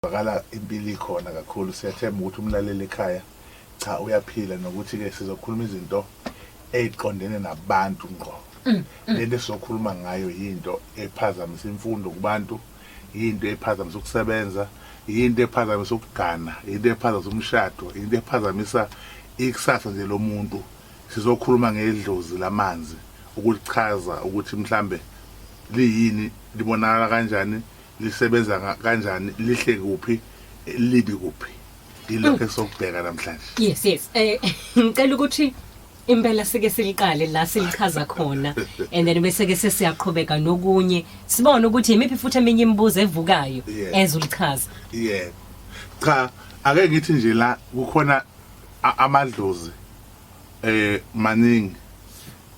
Zwakala impilo ikhona kakhulu, siyathemba ukuthi umlaleli ekhaya cha uyaphila, nokuthi ke sizokhuluma izinto eziqondene nabantu ngqo. Lento esizokhuluma ngayo yinto ephazamisa imfundo kubantu, yinto ephazamisa ukusebenza, yinto ephazamisa ukugana, yinto ephazamisa umshado, yinto ephazamisa ikusasa nje lomuntu. Sizokhuluma ngedlozi lamanzi, ukulichaza ukuthi mhlambe liyini, libonakala kanjani, lisebenza kanjani, lihle kuphi, libi kuphi. Yilokho esokubheka namhlanje. Yes, ngicela ukuthi impela sike siliqale la silichaza khona, and then bese ke sesiyaqhubeka nokunye, sibone ukuthi imiphi futhi eminye imibuzo evukayo ezulichaza. Yebo, cha, ake ngithi nje la kukhona amadlozi maningi.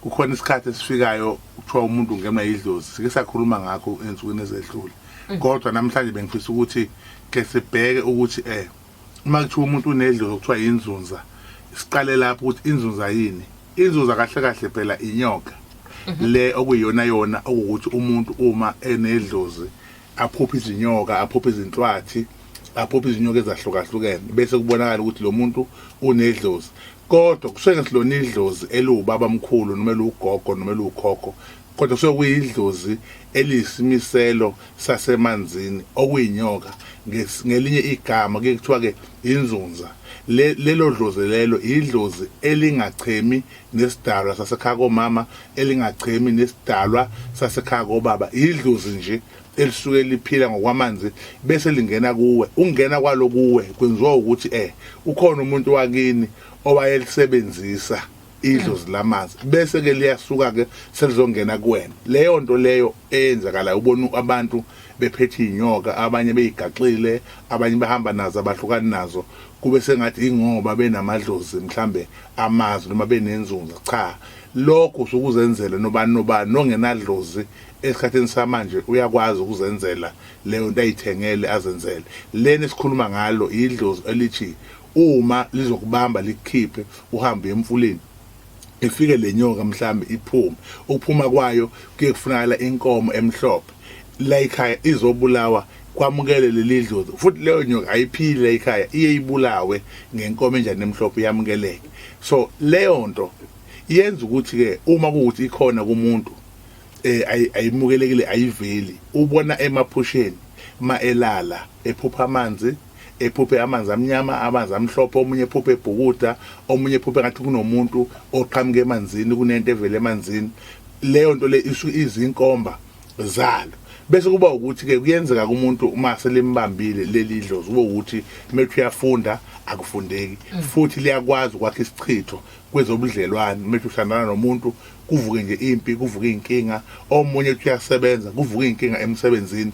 Kukhona isikhathi esifikayo kuthiwa umuntu ungenwa yidlozi, sike sakhuluma ngakho ensukwini ezedlule, kodwa namhlanje bengifisa ukuthi ke sibheke ukuthi uma kuthiwa umuntu unedlozi okuthiwa inzunza, siqale lapho ukuthi inzunza yini. Inzunza kahle kahle phela inyoka le okuyiyona yona, okuwukuthi umuntu uma enedlozi aphuphe izinyoka, aphuphe izinhlwathi, aphuphe izinyoka ezahlukahlukene, bese kubonakala ukuthi lo muntu unedlozi. Kodwa kusuke ngesilona idlozi eliwubaba mkhulu noma eliwugogo noma eliwukhokho, kodwa kusuke kuyidlozi eliyisimiselo sasemanzini okuyinyoka. Ngelinye igama kuye kuthiwa ke inzunza. Lelo dlozi lelo idlozi elingachemi nesidalwa sasekhaya komama, elingachemi nesidalwa sasekhaya kobaba. Idlozi nje elisuke liphila ngokwamanzi bese lingena kuwe. Ungena kwalo kuwe kwenziwa ukuthi ukhona umuntu wakini owayelisebenzisa idlozi lamanzi, bese ke liyasuka ke selizongena kuwena. Leyo nto leyo eyenzakalayo, ubona abantu bephethe inyoka, abanye beyigaxile, abanye behamba nazo, abahlukani nazo, kube sengathi ingoba benamadlozi mhlambe amazi noma benenzunza. Cha, lokho usukuzenzela nobani nobani nongenadlozi esikhathini samanje uyakwazi ukuzenzela leyo nto, ayithengele, azenzele. Lena esikhuluma ngalo idlozi elithi uma lizokubamba likukhiphe, uhambe emfuleni, ifike le nyoka mhlambe iphume. Ukuphuma kwayo kuye kufunakala inkomo emhlophe la ekhaya izobulawa, kwamukele leli dlozi. Futhi leyo nyoka ayiphili la ekhaya, iye ibulawe ngenkomo enjani emhlophe, iyamukeleke. So leyo nto yenza ukuthi ke uma kuwukuthi ikhona kumuntu ayimukelekile, ayiveli. Ubona emaphusheni ma elala ephupha amanzi, ephuphe amanzi amnyama, amanzi amhlophe, omunye ephuphe ebhukuda, omunye ephuphe ngathi kunomuntu oqhamuka emanzini, kunento evela emanzini. Leyo nto le isuke izinkomba zalo. Bese kuba ukuthi ke kuyenzeka kumuntu uma selimbambile leli dlozi, kube ukuthi methi uyafunda akufundeki, futhi liyakwazi ukwakha isichitho kwezobudlelwane. Methi uthandana nomuntu kuvuke nje impi, kuvuke inkinga, omunye uthi uyasebenza kuvuke inkinga emsebenzini.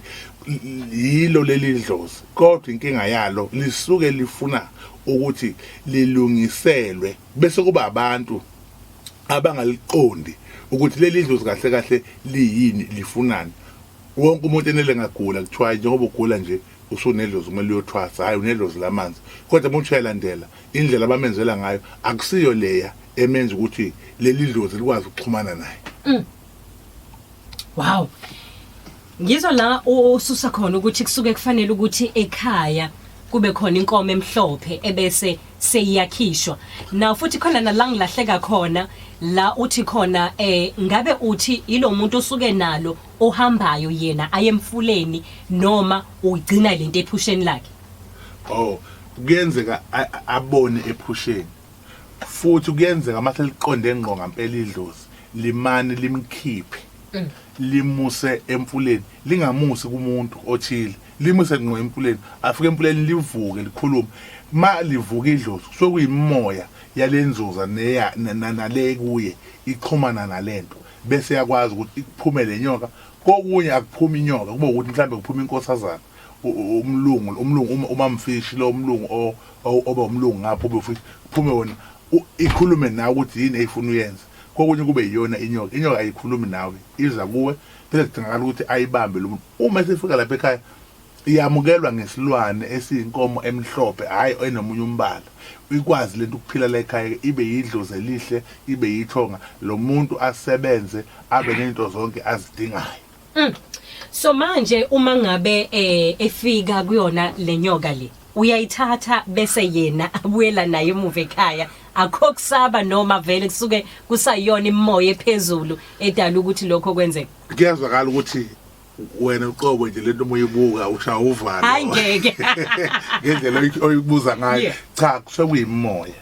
Yilo leli dlozi, kodwa inkinga yalo lisuke lifuna ukuthi lilungiselwe, bese kuba abantu abangaliqondi ukuthi leli dlozi kahle kahle liyini, lifunani. Wonke umuntu enele ngagula kuthiwa njengoba ugula nje usunedlozi, kumele uyothwasa. Hayi, unedlozi lamanzi. Kodwa uma uthi uyalandela indlela abamenzela ngayo, akusiyo leya emenza ukuthi leli dlozi likwazi ukuxhumana naye. Wow, ngizwa la ususa khona ukuthi kusuke kufanele ukuthi ekhaya kube khona inkomo emhlophe ebese seyiyakhishwa. Na futhi khona nala ngilahleka khona la uthi khona ngabe uthi ilo muntu osuke nalo ohambayo yena ayemfuleni, noma ugcina lento ephusheni lakhe? Oh, kuyenzeka abone ephusheni, futhi kuyenzeka mase liqonde ngqo ngampela idlozi limane limkhiphe, limuse emfuleni, lingamusi kumuntu othile, limuse ngqo emfuleni. Afike emfuleni livuke likhulume. Ma livuka idlozi kusuke kuyimimoya yalenzuza neya nale kuye ixhumana nalento, bese yakwazi ukuthi iphume lenyoka. Kokunye akuphumi inyoka, kube ukuthi mhlambe kuphuma inkosazana, umlungu, umlungu umamfishi lo umlungu oba umlungu ngapho ube futhi kuphume wona, ikhulume nawe ukuthi yini eyifuna uyenze. Kokunye kube yiyona inyoka. Inyoka ayikhulumi nawe, iza kuwe, bese kudingakala ukuthi ayibambe lo muntu. Uma esefika lapha ekhaya iyamukelwa ngesilwane esiyinkomo emhlophe, hhayi enomunye umbala. Ikwazi lento ukuphila la ekhaya, ibe yidlozi elihle, ibe yithonga lo muntu, asebenze, abe nezinto zonke azidingayo. So manje uma ngabe efika kuyona lenyoka le uyayithatha bese yena abuyela naye emuva ekhaya, akho kusaba noma vele kusuke kusayona imimoya ephezulu edala ukuthi lokho kwenzeke? Kuyazwakala ukuthi wena uqobo nje lento uma uyibuka ushaya uvalo. Hayi ngeke. Ngendlela oyibuza ngayo. Cha, kusuke kuyimimoya.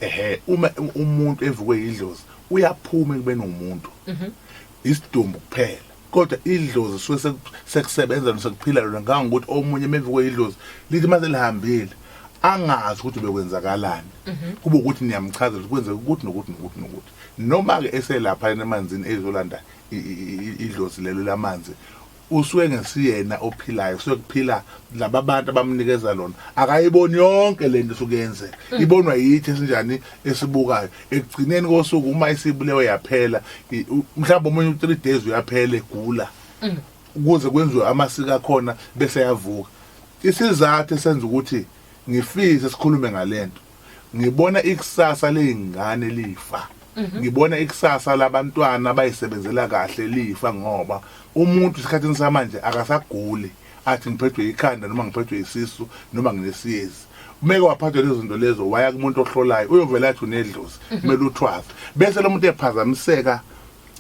Ehhe, uma umuntu evukwe yidlozi uyaphuma ekubeni umuntu. Isidumbu kuphela. Kodwa idlozi suke sekusebenza nosekuphila lona, ngangokuthi omunye mevukwe idlozi lithi mase lihambile angazi ukuthi bekwenzakalani. Kube ukuthi niyamchazela ukuthi kwenzeka ukuthi nokuthi nokuthi nokuthi. Noma ke eselapha emanzini ezolanda idlozi lelo lamanzi, usuke ngesiyena ophilayo, kusuke kuphila laba bantu abamnikeza lona. Akayiboni yonke lento esuke yenzeka, ibonwa yithi esinjani esibukayo. Ekugcineni kosuku uma isibulewe yaphela, mhlawumbe omunye u3 days uyaphela egula, ukuze kwenziwe amasiko akhona bese yavuka. Isizathu esenza ukuthi ngifise sikhulume ngalento, ngibona ikusasa ley'ngane lifa, ngibona ikusasa labantwana abayisebenzela kahle lifa, ngoba umuntu esikhathini samanje akasaguli athi ngiphethwe ikhanda noma ngiphethwe isisu noma nginesiyezi. Umeke waphathwa lezo zinto lezo, waya kumuntu ohlolayo, uyovela athi unedlozi, kumele uthwase, bese lo muntu ephazamiseka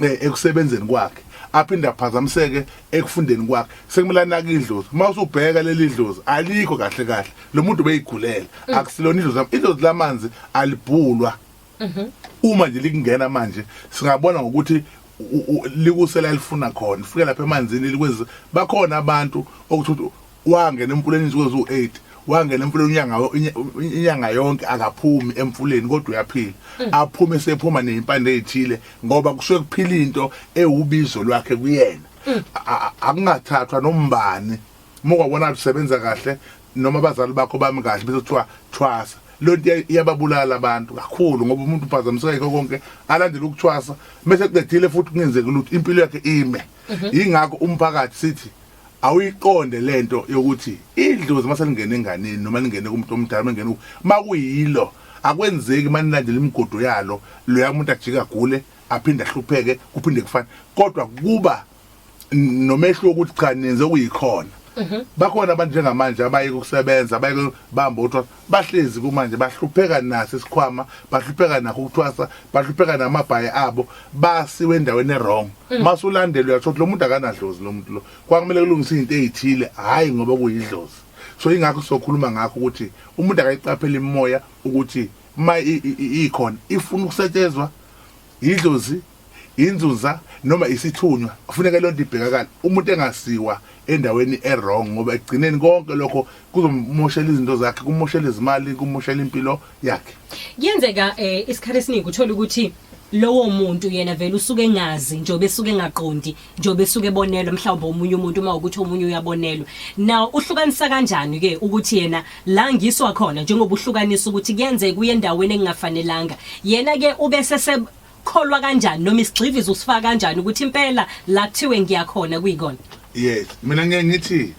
ekusebenzeni kwakhe, aphinde aphazamiseke ekufundeni kwakhe, sekumele anake idlozi. Uma usubheka leli dlozi alikho kahle kahle, lo muntu ubeyigulela, akusilona idlozi. Idlozi lamanzi alibhulwa. Uma nje likungena manje, singabona ngokuthi likusela lifuna khona, fike lapha emanzini likwenze. Bakhona abantu okuthi ukuthi wangena emfuleni insuku eziwu-8, wangena emfuleni inyanga yonke, akaphumi emfuleni kodwa uyaphila. Aphume sephuma nezimpande ezithile, ngoba kusuke kuphila into ewubizo lwakhe kuyena. Akungathathwa nombani uma kwabona usebenza kahle noma abazali bakho bami kahle bese kuthiwa thwasa. Lo nto iyababulala abantu kakhulu, ngoba umuntu uphazamiseka yikho konke, alandele ukuthwasa bese kuqedile futhi kungenzeki lutho, impilo yakhe ime. Yingakho umphakathi sithi awuyiqonde lento yokuthi idlozi mase lingene enganeni noma lingene kumuntu omdala, mangene makuyilo akwenzeki manilandela imigodo yalo, loya muntu ajika agule, aphinde ahlupheke, kuphinde kufane, kodwa kuba nomehluko ukuthi cha, nenze okuyikhona. Bakhona abantu njengamanje abaye ukusebenza, abaye bamba uthwasa, bahlezi kumanje bahlupheka naso isikhwama, bahlupheka nakho ukuthwasa, bahlupheka namabhayi abo, basiwe endaweni e-wrong. Masulandela uyathola ukuthi lo muntu akanadlozi, lo muntu lo kwakumele kulungise izinto ezithile, hayi ngoba kuyidlozi. So ingakho sokhuluma ngakho ukuthi umuntu akayiqaphele imimoya, ukuthi uma ikhona ifuna ukusetshenzwa idlozi, inzuza noma isithunywa, kufuneka lonto ibhekakala, umuntu engasiwa endaweni e-wrong, ngoba ekugcineni konke lokho kuzomoshela izinto zakhe, kumoshela izimali, kumoshela impilo yakhe. Kuyenzeka isikhathi esiningi uthola ukuthi lowo muntu yena vele usuke engazi, njengoba esuke engaqondi, njengoba esuke ebonelwa mhlawumbe omunye umuntu, uma ukuthi omunye uyabonelwa. Now uhlukanisa kanjani ke ukuthi yena la ngiswa khona, njengoba uhlukanisa ukuthi kuyenzeka uye endaweni engafanelanga, yena ke ubese sekholwa kanjani noma isigxivizo usifaka kanjani ukuthi impela la kuthiwe ngiyakhona kuyikona? Yes, mina ngeke ngithi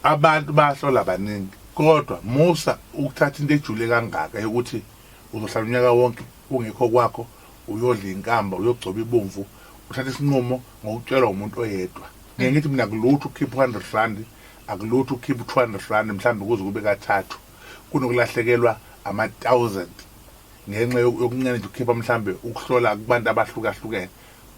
abantu bahlola baningi, kodwa musa ukuthatha into ejule kangaka yokuthi uzohlala unyaka wonke ungekho kwakho, uyodla inkamba, uyogcoba ibomvu, uthatha isinqumo ngokutshelwa umuntu oyedwa. Ngeke ngithi mina akulutho ukukhipha 100 rand, akulutho ukukhipha 200 rand mhlawumbe kuze kube kathathu, kunokulahlekelwa ama-1000 ngenxa yokuncane nje ukukhipha mhlambe ukuhlola kubantu abahlukahlukene.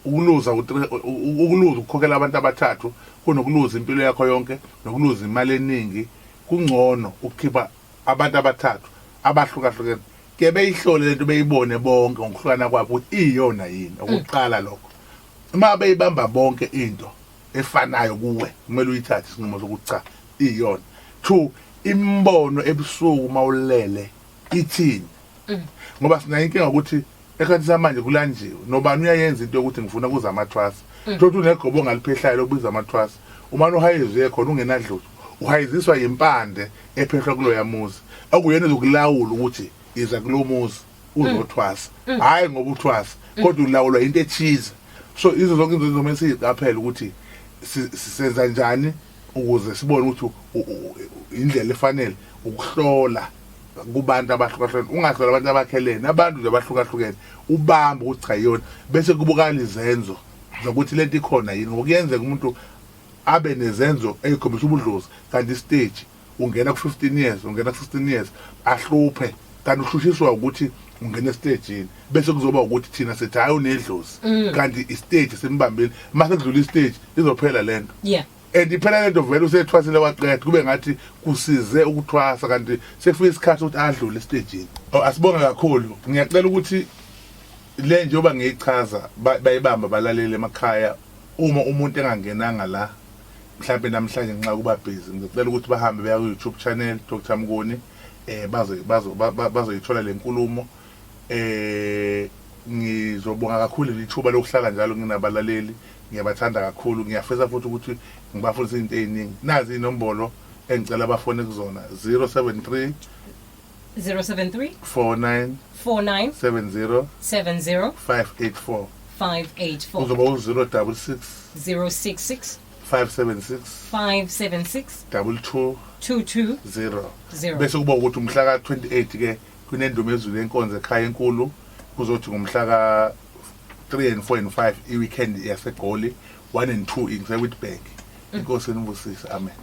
Ukuluza ukukhokhela abantu abathathu kunokuluza impilo yakho yonke nokuluza imali eningi. Kungcono ukukhipha abantu abathathu abahlukahlukene ke beyihlole lento, beyibone bonke ngokuhlukana kwabo ukuthi iyona yini okokuqala. Lokho uma beyibamba bonke into efanayo kuwe, kumele uyithathe isinqumo sokuthi cha, iyona. Two, imbono ebusuku mawulele ithini? Ngoba sinayo inkinga ukuthi ekhathi samanje kulanjiwe, nobani uyayenza into yokuthi ngifuna kuza amathwasa. Thothi unegobo ongaliphehlayo lokubiza amathwasa, umane uhayizwe khona ungenadlozi, uhayiziswa yimpande ephehlwa kuloya muzi, okuyena ezokulawula ukuthi iza kulo muzi uzothwasa, hhayi ngoba uthwasa, kodwa ulawulwa into ethize. So izo zonke izinto zomele siyiqaphele ukuthi sisenza njani ukuze sibone ukuthi indlela efanele ukuhlola kubantu abahlukahlukene. Ungahlola abantu abakhelene, abantu nje abahlukahlukene, ubambe ukuthi cha, iyona, bese kubukala izenzo. Zokuthi lento ikhona yini, ngoba kuyenzeka umuntu abe nezenzo ey'khombisa ubudlozi kanti isiteji ungena ku-15 years, ungena ku-16 years, ahluphe, kanti uhlushiswa ukuthi ungena esitejini, bese kuzoba ukuthi thina sithi hayi unedlozi, kanti isiteji simbambile. Mase kudlula isiteji izophela lento. And iphela lento vele usethwasile waqeda, kube ngathi kusize ukuthwasa, kanti sekufika isikhathi ukuthi adlule esitejini. Oh, asibonge kakhulu. Ngiyacela ukuthi le njengoba ngiyichaza bayibamba balaleli emakhaya. Uma umuntu engangenanga la mhlambe namhlanje ngenxa kuba busy, ngicela ukuthi bahambe beya ku-YouTube channel Dr Mnguni, baze bazo bazoyithola le nkulumo. Ngizobonga kakhulu ithuba lokuhlala njalo nginabalaleli, ngiyabathanda kakhulu, ngiyafisa futhi ukuthi ngibafundise izinto eziningi. Nazi inombolo engicela bafone kuzona: 073 073 49 49 70 70 584. 584. Kuzoba u-066 066 576 576 22 22 0. 0. Bese kuba ukuthi umhla ka-28 ke kunendumezulu yenkonzo ekhaya enkulu, kuzothi ngomhla ka-3 and 4 and 5 i-weekend yaseGoli, 1 and 2 ingiseWitbank. Inkosi inibusise, amen.